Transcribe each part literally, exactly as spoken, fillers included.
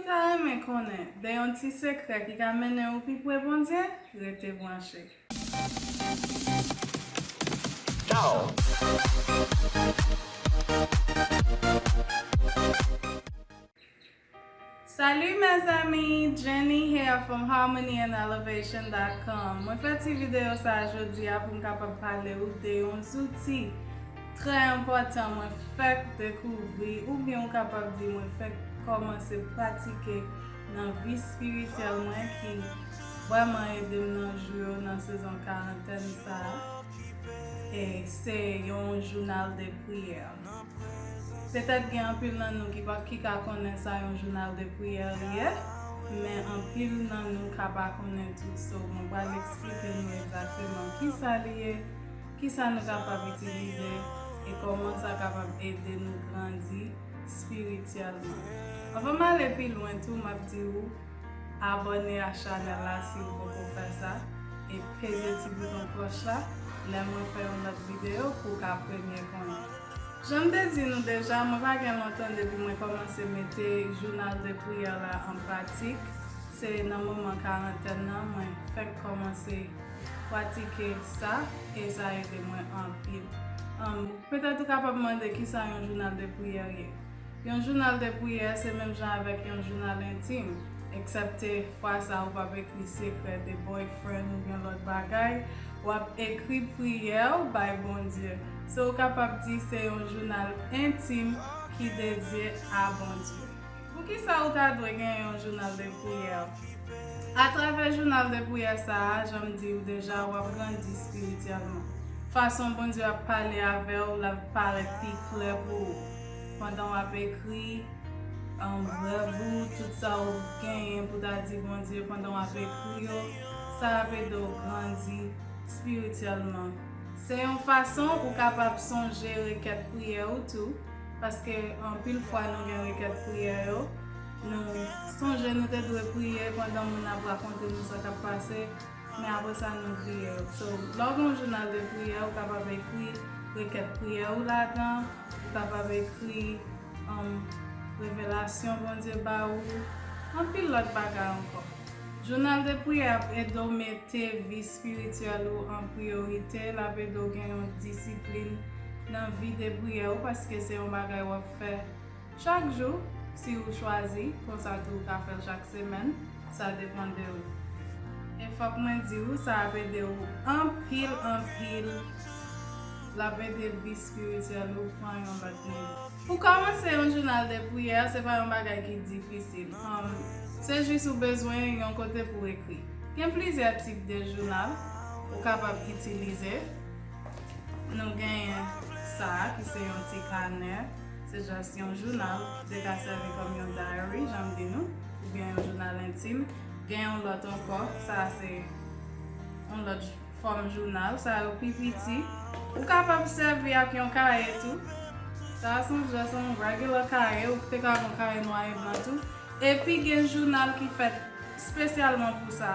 Ou ta renmen konnen de yon ti sekrè ki ka mennen ou pi pre Bondye? Rete branche. Salut mes amis, Jenny here from harmony and elevation dot com. Mwen fè ti videyo sa a jodi a pou m kapab pale ou de yon zouti trè enpòtan mwen fèk dekouvri, oubyen ou kapab di mwen fèk kòmanse pratike nan vi espirityèl mwen, ki vrèman ede m nan jou yo, nan sezon karantèn sa a. E se yon jounal de priyè. Petèt gen anpil nan nou ki pa, ki ka konnen sa yon jounal de priyè ye, men anpil nan nou ka pa konnen tou. So, mwen pral eksplike nou egzakteman kisa li ye, kisa nou kapab itilize, e kòman sa kapab ede nou grandi espirityèlman. Anvan m ale pi lwen tou, m ap di ou abòne a chanèl la si ou poko fè sa, e peze ti bouton klòch la lè mwen fè yon lòt videyo pou w ka premye konnen. Jan m te di nou deja, mwen pa gen lontan depi mwen kòmanse mete jounal de priyè la an pratik. Se nan moman karantèn nan mwen fèk kòmanse pratike sa, e sa ede mwen anpil. Ann, petèt ou kapab mande kisa yon jounal de priyè ye. Yon jounal de priyè se menm jan avèk yon jounal entim, eksepte fwa sa a ou p ap ekri sekrè de boyfriend oubyen lòt bagay, w ap ekri priyè w bay Bondye. So, ou kapab di se yon jounal entim ki dedye a Bondye. Poukisa ou ta dwe gen yon jounal de priyè? Atravè jounal de priyè sa a, jan m di w deja, w ap grandi espirityèlman. Fason Bondye ap pale avè w, l ap parèt pi klè pou ou. Pandan w ap ekri, um, rèv ou, tout sa ou genyen pou ta di Bondye pandan w ap ekri yo, sa ap ede w grandi espirityèlman. Se yon fason ou kapab sonje rekèt priyè ou tou, paske anpil fwa nou gen rekèt priyè yo, nou sonje nou te dwe priye pandan moun ap rakonte nou sa k ap pase, men apre sa nou bliye yo. So, lè w gen yon jounal de priyè, ou kapab ekri rekèt priyè ou ladan, ou kapab ekri, um, revelasyon Bondye ba ou, anpil lòt bagay ankò. Jounal de priyè ap ede w mete vi espirityèl ou an priyorite, l ap ede w gen yon disiplin nan vi de priyè ou, paske se yon bagay w ap fè chak jou, si ou chwazi, konsa tou ou ka fè l chak semèn, sa depann de ou. E fòk mwen di ou, sa ap ede ou anpil, anpil. L ap ede vi espirityèl ou pran yon lòt nivo. Pou kòmanse yon jounal de priyè, se pa yon bagay ki difisil. Um, se jis ou bezwen yon kote pou ekri. Gen plizyè tip de jounal ou kapab itilize. Nou genyen sa a, ki se yon ti kanè. Se jis yon jounal, ki te ka sèvi kòm yon diary, jan m di nou, oubyen yon jounal entim. Gen yon lòt ankò, sa a se yon lòt fòm jounal, sa yo pi piti. Ou kapab sèvi ak yon kaye tou. Sa a se yon, se yon regular kaye, ou te ka gen yon kaye nwa e blan tou. Epi gen jounal ki fèt espesyalman pou sa.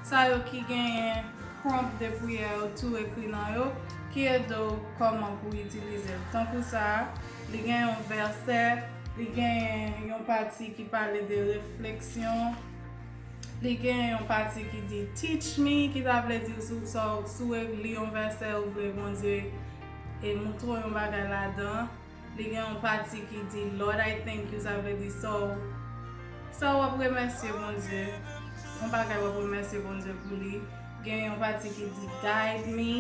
Sa yo ki genyen prompt de priyè yo tou ekri nan yo, ki ede w kòman pou w itilize l. Tankou sa a, li gen yon vèsè, li gen yon pati ki pale de refleksyon, li gen yon pati ki di "Teach me", ki ta vle di si w, si w, si w li yon vèsè, ou vle Bondye e moutre w yon bagay ladan. Li gen yon pati ki di "Lord, I thank you", sa vle di sa w, sa w ap remèsye Bondye, yon bagay w ap remèsye Bondye pou li. Gen yon pati ki di "Guide me",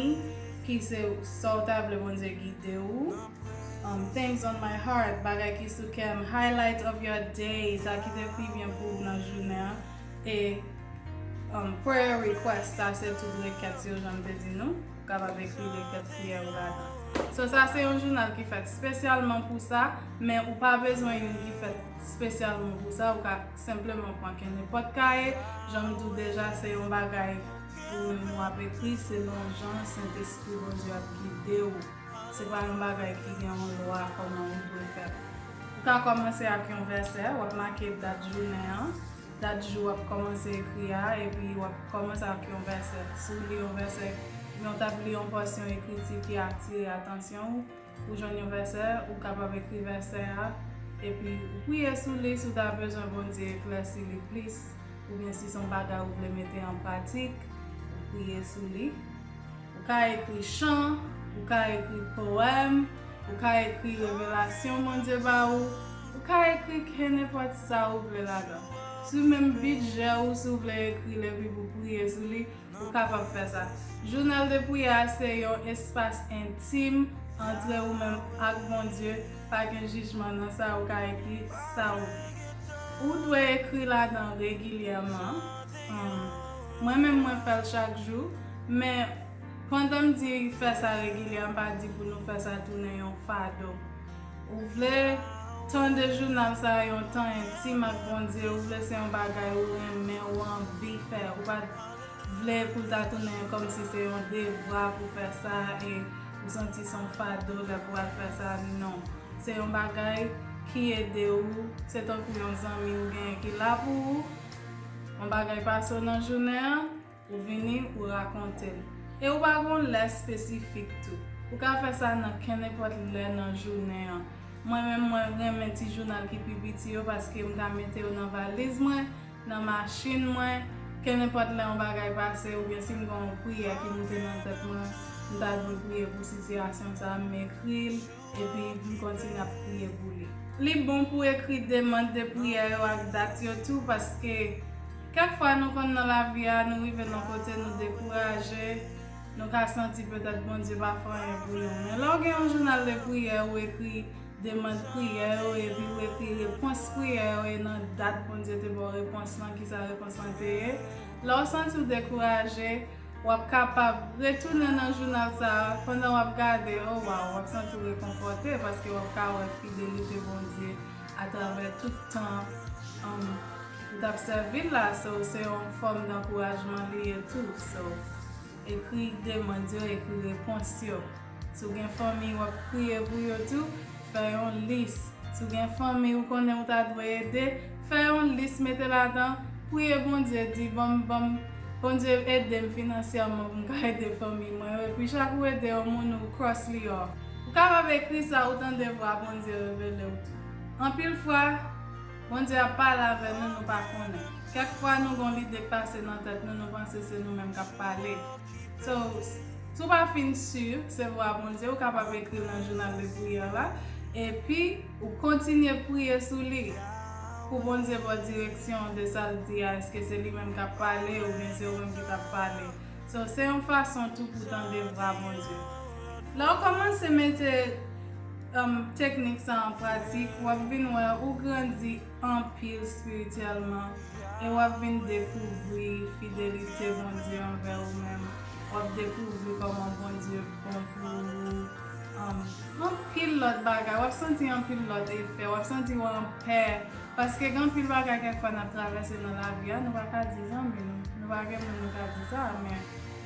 ki se sa w ta vle Bondye gide ou. Um, "Things on my heart", bagay ki sou kè m. "Highlight of your day", sa ki te pi byen pou ou nan jounen an. E, um, prayer request, sa se tout rekèt yo, jan m te di nou. Ou kapab ekri rekèt priyè ou ladan. So, sa se yon jounal ki fèt espesyalman pou sa, men ou pa bezwen youn ki fèt espesyalman pou sa. Ou ka senpleman pran kenenpòt kaye. Jan m di w deja, se yon bagay ou menm w ap ekri selon jan Sentespri Bondye ap gide w. Se pa yon bagay ki gen yon lwa kòman ou dwe fè l. Ou ka kòmanse ak yon vèsè, w ap make dat jounen an, dat jou w ap kòmanse ekri a, epi w ap kòmanse ak yon vèsè. Si w li yon vèsè, oubyen w t ap li yon pòsyon ekriti ki atire atansyon ou, ou jwenn yon vèsè, ou kapab ekri vèsè a, epi ou priye sou li, si w ta bezwen Bondye eklèsi li plis, oubyen si se yon bagay ou vle mete an pratik, ou priye sou li. Ou ka ekri chan, ou ka ekri powèm, ou ka ekri revelasyon Bondye ba ou, ou ka ekri kenenpòt sa ou vle ladan. Sou menm bidjè ou, si w vle ekri l epi pou priye sou li, ou kapab fè sa. Jounal de priyè a se yon espas entim antre ou menm ak Bondye. Pa gen jijman nan sa, ou ka ekri sa ou vle. Ou dwe ekri ladan regilyèman. Hum, mwen menm, mwen fè l chak jou, men pandan m di fè sa regilyè, m pa di pou nou fè sa tounen yon fado. Ou vle tande jounal sa a yon tan entim ak Bondye, ou vle se yon bagay ou renmen, ou anvi fè, ou pa vle pou l ta tounen kòmsi se yon devwa pou fè sa e ou santi se yon fado lè pou al fè sa, non. Se yon bagay ki ede ou, se tankou yon zanmi ou genyen ki la pou ou, yon bagay pase w nan jounen an, ou vini, ou rakonte l. E ou pa gen yon lè espesifik tou. Ou ka fè sa nan kenenpòt lè nan jounen an. Mwen menm, mwen renmen ti jounal ki pi piti yo paske m ka mete yo nan valiz mwen, nan machin mwen, kenenpòt lè yon bagay pase, oubyen si m gen yon priyè ki moute nan tèt mwen, m ta dwe priye pou sitiyasyon sa a, m ekri l, epi m kontinye ap priye pou li. Li bon pou ekri demann de priyè yo ak dat yo tou, paske kèk fwa nou konn nan lavi a, nou rive nan kote nou dekouraje, nou ka santi petèt Bondye pa fè anyen pou nou. Men lè w gen yon jounal de priyè, ou ekri demann priyè yo, epi ou ekri repons priyè yo, e nan dat Bondye te ba w repons lan, kisa repons lan te ye. Lè w santi w dekouraje, w ap kapab retounen nan jounal sa a, pandan w ap gade, oh wow, w ap santi w rekonfòte, paske w ap ka wè fidelite Bondye atravè tout tan, um, ou t ap sèvi l la. So, se yon fòm dankourajman li ye tou. So, ekri demann yo, ekri repons yo. Si w gen fanmi w ap priye pou yo tou, fè yon lis. Si w gen fanmi ou konnen ou ta dwe ede, fè yon lis, mete ladan, priye Bondye, di, ban m, ban m, Bondye, ede m finansyèman pou m ka ede fanmi mwen yo. Epi chak ou ede yon moun, ou cross li off. Ou kapab ekri sa ou tande vwa Bondye revele w tou. Anpil fwa, Bondye ap pale avè nou, nou pa konnen. Kèk fwa, nou gen yon lide k pase nan tèt nou, nou panse se nou menm k ap pale. So, si w pa fin si se vwa Bondye, ou kapab ekri l nan jounal de priyè la, epi ou kontinye priye sou li pou Bondye ba w direksyon de sa l di a, èske se li menm k ap pale oubyen se ou menm ki t ap pale. So, se yon fason tou pou tande vwa Bondye. Lè w kòmanse mete, um, teknik sa an pratik, w ap vin wè ou grandi anpil espirityèlman, e w ap vin dekouvri fidelite Bondye anvè ou menm. W ap dekouvri kòman Bondye bon pou ou. Um, anpil lòt bagay. W ap santi anpil lòt efè. W ap santi w an pè. Paske gen anpil bagay kèk fwa n ap travèse nan lavi a, nou pa ka di zanmi nou. Nou pa gen moun nou ka di sa, men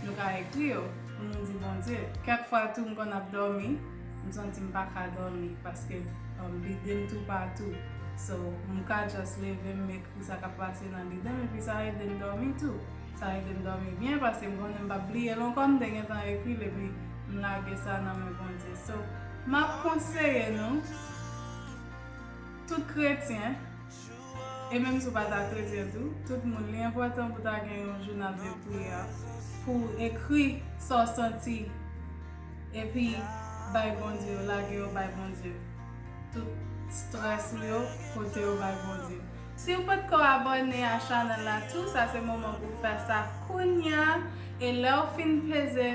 nou ka ekri yo pou nou di Bondye. Kèk fwa tou, m konn ap dòmi, m santi m pa ka dòmi, paske, um, lide m toupatou. So, m ka just leve, m ekri sa k ap pase nan lide m, epi sa ede m dòmi tou. Sa ede m dòmi byen, paske m konnen m p ap bliye l ankò, m te gentan ekri l, epi m lage sa nan men Bondye. So, m ap konseye nou, tout kretyen, e menm si w pa ta kretyen tou, tout moun, li enpòtan pou ta gen yon jounal de priyè pou w ekri sa w santi, epi bay Bondye yo, lage yo bay Bondye. Tout strès ou yo, pote yo bay Bondye. Si w potko abòne a chanèl la tou, sa se moman pou w fè sa kounya. E lè w fin peze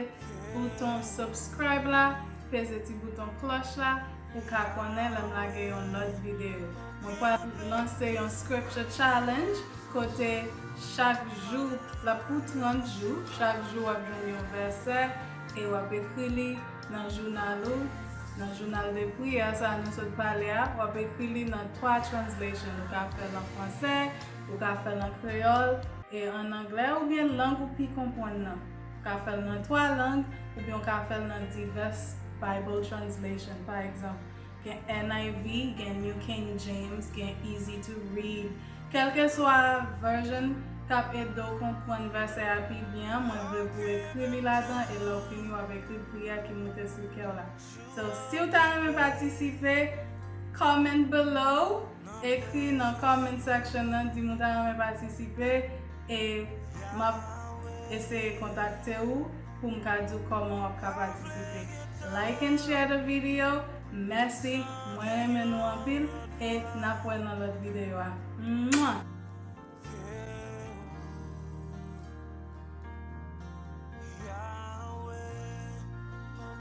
bouton subscribe la, peze ti bouton klòch la, ou ka konnen lè m lage yon lòt videyo. Mwen pral lanse yon scripture challenge kote chak jou, l ap pou trant jou, chak jou w ap jwenn yon vèsè e w ap ekri li nan jounal ou, nan jounal de priyè sa nou sot pale a, w ap ekri li nan twa translation. Ou ka fè l an fransè, ou ka fè l an kreyòl, e an anglè, oubyen lang ou pi konprann nan. Ou ka fè l nan twa lang, oubyen ou ka fè l nan divès Bible translation. Pa egzanp, gen N I V, gen New King James, gen Easy to Read. Kèlkeswa version k ap ede w konprann vèsè a pi byen an, mwen vle pou w ekri li ladan, e lè w fini, w ap ekri priyè ki moute sou kè w la. So, si w ta renmen patisipe, Comment below, ekri nan comment section nan, di m ou ta renmen patisipe, e m ap eseye kontakte ou pou m ka di w kòman w ap ka patisipe. Like and share the video. Mèsi, mwen renmen nou anpil, e n ap wè nan lòt videyo a. Mwa!